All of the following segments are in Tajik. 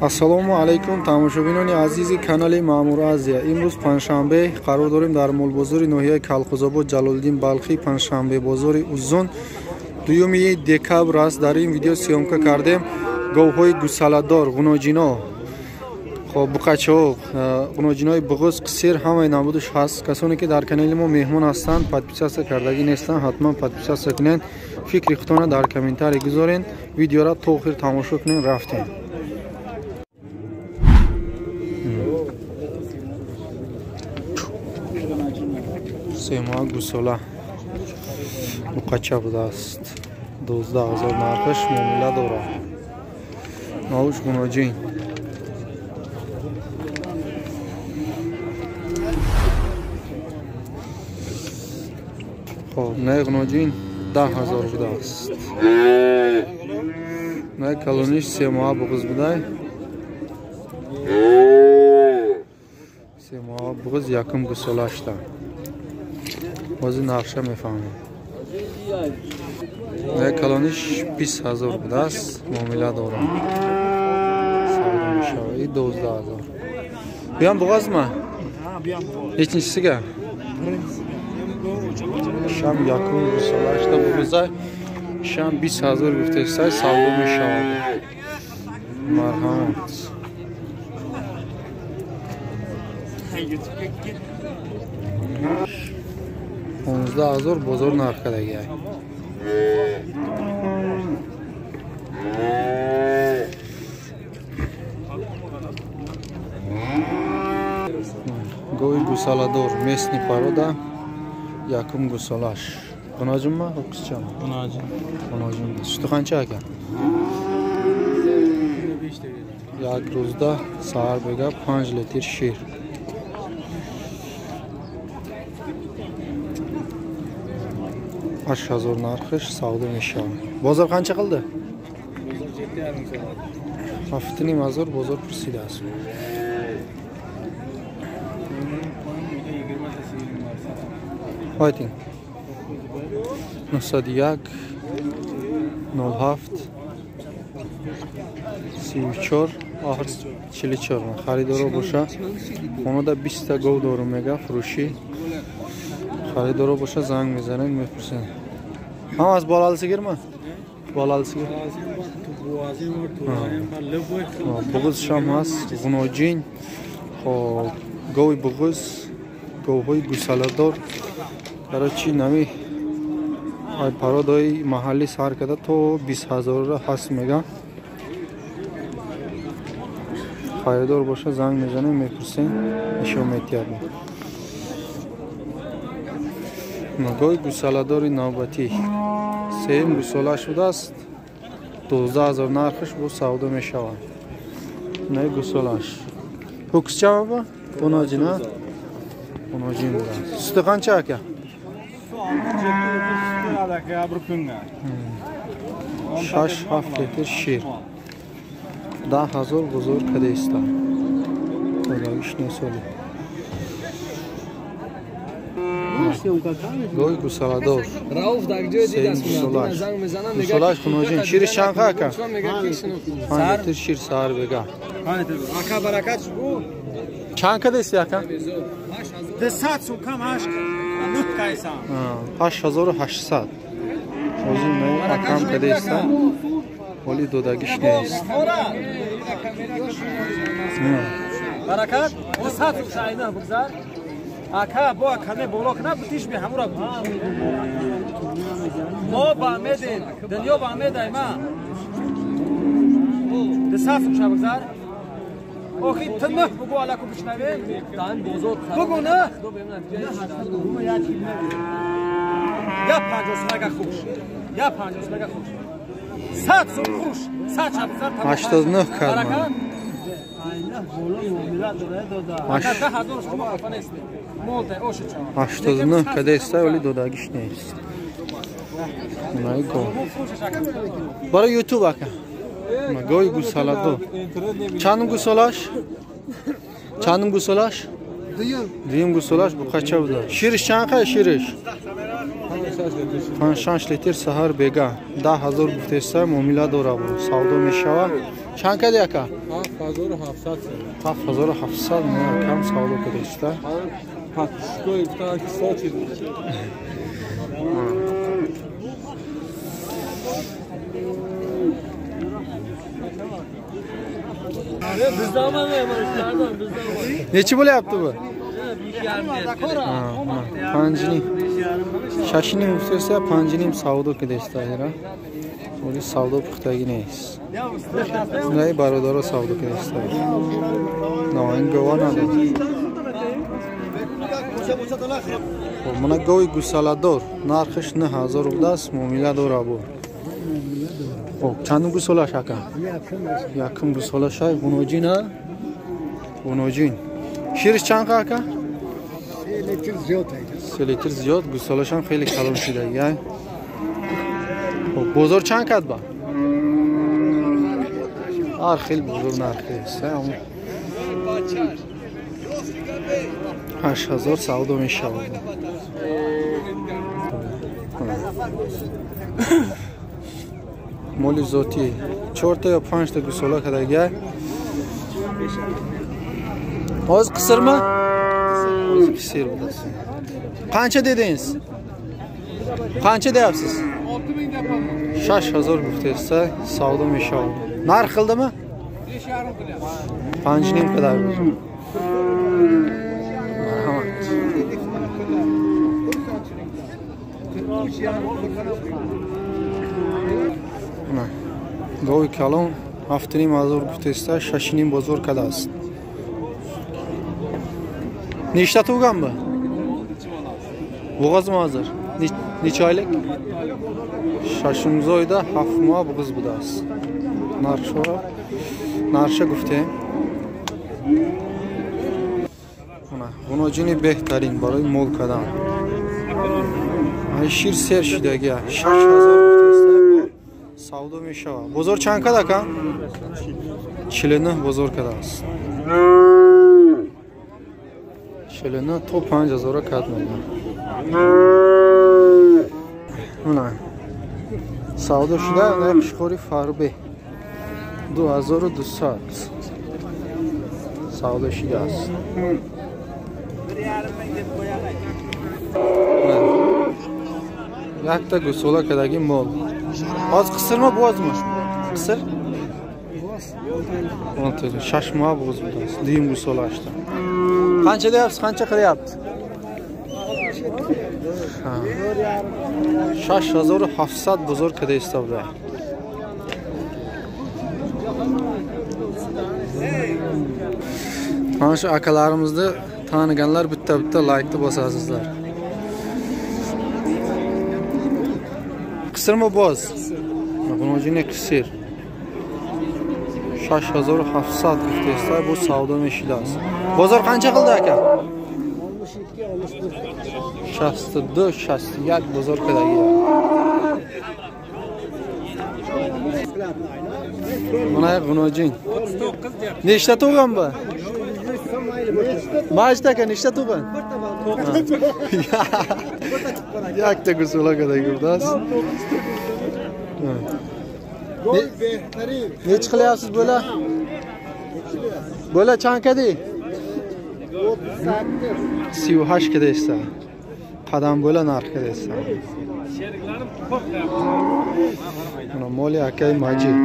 Ассалому алайкум тамошобинони азизи канали Маъмур Азия. Имрӯз панҷшанбе қарор дорем дар молбозори ноҳияи Калхозобод Ҷалолиддин Балхӣ, панҷшанбе бозори Узун. 2 декабр аст. Дар ин видео съёмка кардем говҳои гусаладор, ғуноҷино, хоб буқачаҳо, ғуноҷинои буғуз, қисир, ҳамаи намудаш ҳаст. Касоне ки дар канали мо меҳмон ҳастанд, подписаться кардагӣ нестанд, ҳатман подписаться кунед. Фикри худтонро дар комментарий гузоред. Видеоро то охир тамошо кунед. Рафтем. Сема гусола буқача будааст. 12,000 нархаш, муомила дорад. Навуш ғуноҷин. Хоб, наи ғуноҷин 10,000 будааст. Наи калониш семоа буғуз будай. Семоа буғуз якум гусолашта. Ҳозир нақша мефаҳмем. Наи калониш 20,000 будааст, муомила дорад. Савдо мешавад. И 12,000. Биям буғазма? Нечинчисига? Шам якум гусолашта буғузай. Шам 20,000 гуфтесай, савдо мешавад. Марҳамат. 15,000 бозор нарх кардагиай. Гови гусаладор, местный порода, якум гусалаш. Ғуноҷинма, ҳуксчама? Ғуноҷин. Ғуноҷин. Сути қанча ака? Як рӯзда саҳар бега 5 литр шир. 8,000 нархиш, савдо мешавад. Бозор қанча қилди? Бозор 7,5 7,5 ҳазор бозор пурсидааст. Айтин. 901 07 34 44. Харидоро боша. Хонада 20 та гов дорум мега фурӯшӣ. Харидоро боша занг мезанед, мепурсед. Ҳам аз болалиси гирма? Болалиси гир. Буғуз шам ҳаст, ғуноҷин, хоб гови буғуз, говҳои гусаладор. Короче, нами ай пародои маҳаллӣ сар карда то 20,000 ҳаст мега. Харидор боша занг мезанем, мепурсем, нишон метиҳад. Гови гусаладори навбатӣ сеюм гусола шудааст. 12,000 нархаш, бо савдо мешавад. Наи гусолаш. Ҳуксчамаба? Ғуноҷина? Ғуноҷин будааст. Сути қанча ака? 6-7 литр шир. 10,000 бозор кадеиста. Долагиш несоли. Гови гусаладор. Сеюм гусолаш. Гусолаш ғуноҷин. Шириш чанд қа ака? 5 литр шир саҳар бега. Чанд кадеисти ака? 8,800. Ҳозир наи акам кадеиста. Ҳоли додагиш нест. Баракат 200 шайна бигзар. Ака бо каме боло кна бутиш би ҳамура бутиш. Мо ба медем, дунё ба медай ма. 200 ша бигзар. Охи ту нах бугу алаку бишнавем. Бугу на. Я 50 мега хуш. Я 50 мега хуш. 100 сум хуш. 100 ша бигзар. 89 кард. 89 кадеста, вале додагиш нест. Барои ютуб ака. Гови гусаладор. Чандум гусолаш? Чандум гусолаш? Дуюм гусолаш буқача буда. Шириш чанд қай шириш? 5-6 литр саҳар бега. 10,000 гуфтеста, муомила дора бу. Савдо мешавад. Чанд кади ака? 7700. 7700 не кам савдо кардеста. Патшкои гуфтан ки сочи. Nechi bo'lyapti bu? 5.5. 6.5 гуфтеста, 5.5 савдо кардеста ира. Оли савдо пухтагӣ нест. Най бародаро савдо кардеста. Но ин гова надорад. Мана гови гусаладор нархаш 9000 рубл аст, муомила дора бу. Хоб, чандум гусолаш ака? Якум гусолаш ай, ғуноҷин а? Ғуноҷин. Шириш чанд ака? 3 литр зиёд. 3 литр зиёд, гусолашам хеле калон шидаги ай. Хоб, бозор чанд кад ба? Ҳар хел бозор нархи аст. 8000 савдо мешавад. Моли зотӣ 4 та ё 5 та гусола кардагия. Ҳозир қисирmi? Ҳозир қисир будааст. Qancha dedingiz? Qancha deyapsiz? 6000 гуфтеста, савдо мешавад. Нарх қилдimi? 5.5 қадар. Марҳамат. Гови калон 7.5 гуфтеста, 6.5 бозор кардааст. Nechta tug'gan bu? Bo'g'ozmi hozir? Necha oylik? 6 oyda 7 moh bo'g'iz budааст. Нархша гуфтем. Мана ғуноҷини беҳтарин барои мол кардан. Ай шир сер шидаги 6000 гуфтеста, савдо мешавад. Бозор чанд кад ака? 49 бозор кардааст. 49 то 5000 кад мегӯяд. Мана савдо шуда нархи фарбе 2200 савдо шудааст. Якта гусола кардаги мол. Ҳозир қисирmi, bo'g'ozmi? Qisir? 6 moh bo'g'iz budааст. Дуюм гусола ашта. Qancha deyapsiz? Qancha qilyapti? 6700 бозор карда истода. Mana shu akalarimizni taniganlar bitta-bitta laykni bosasizlar. Qisirmi bo'z? G'unojini qisir. 6700 гуфтеста, bu savdo meshidasi. Bozor qancha qildi aka? 62, 61 bozor qiladi. Mana g'unojin. Nechta tug'gan bu? Majid aka nechta tug'gan? Yakta gusola kadagi budааст. Necha qilyapsiz bo'la? Bo'la чанд кади? 38 кадеста. Qadam bo'la narx кадеста. Mana moli akay Majid.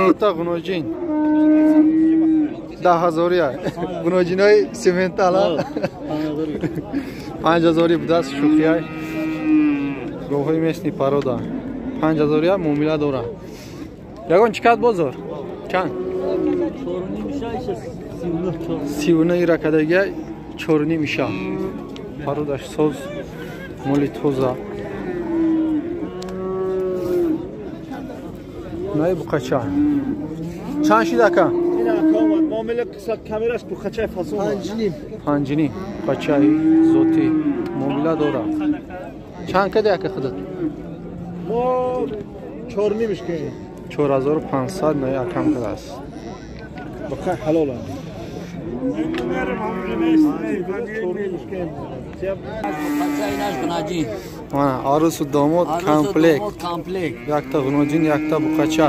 Bitta g'unojin. 10000 ya. G'unojinoy sementala. 5000 будааст шӯхиай. Говҳои местни парода. 5000 я муомила дора. Ягон чӣ кад бозор? Чанд? 39 ира кадагия 4.5 иша. Пародаш соз, моли тоза. Най буқача. Чанд шид ака? Муомила қисат камераш буқачаи фасон. 5.5. 5.5 бачаи зотӣ муомила дора. Чанд кади ака худат? Мо 4.5 кардем. 4500 най акам кардааст. Буқа ҳалол аст. Мана арусу домод комплект. Якта ғуноҷин, якта буқача.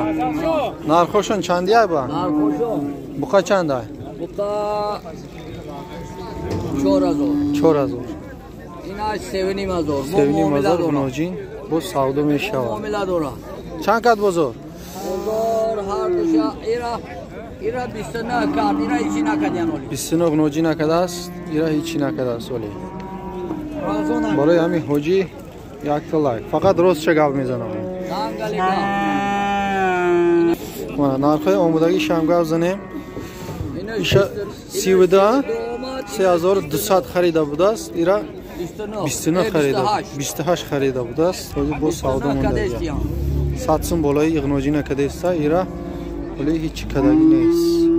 Нархошон чандия ба? Нархошон. Буқа чанда? Буқа 4000. 4000. Ина 3500. 3500 ғуноҷин бо савдо мешавад. Муомила дорад. Чанд кад бозор? Бозор ҳар душа ира 29 кард, ира ҳичи накардян оли. 29 ғуноҷӣ накардааст, ира ҳичи накардааст оли. Барои ҳамин ҳоҷӣ якта лайк. Фақат ростша гап мезанам. Мана нархҳои омодагишам гап занем. Иша 32 3200 харида будааст, ира 29 харида, 28 харида будааст. Ҳозир боз савдо монда. 100 сум болои иғноҷӣ накардааста, ира вале ҳеҷ кадаги нест.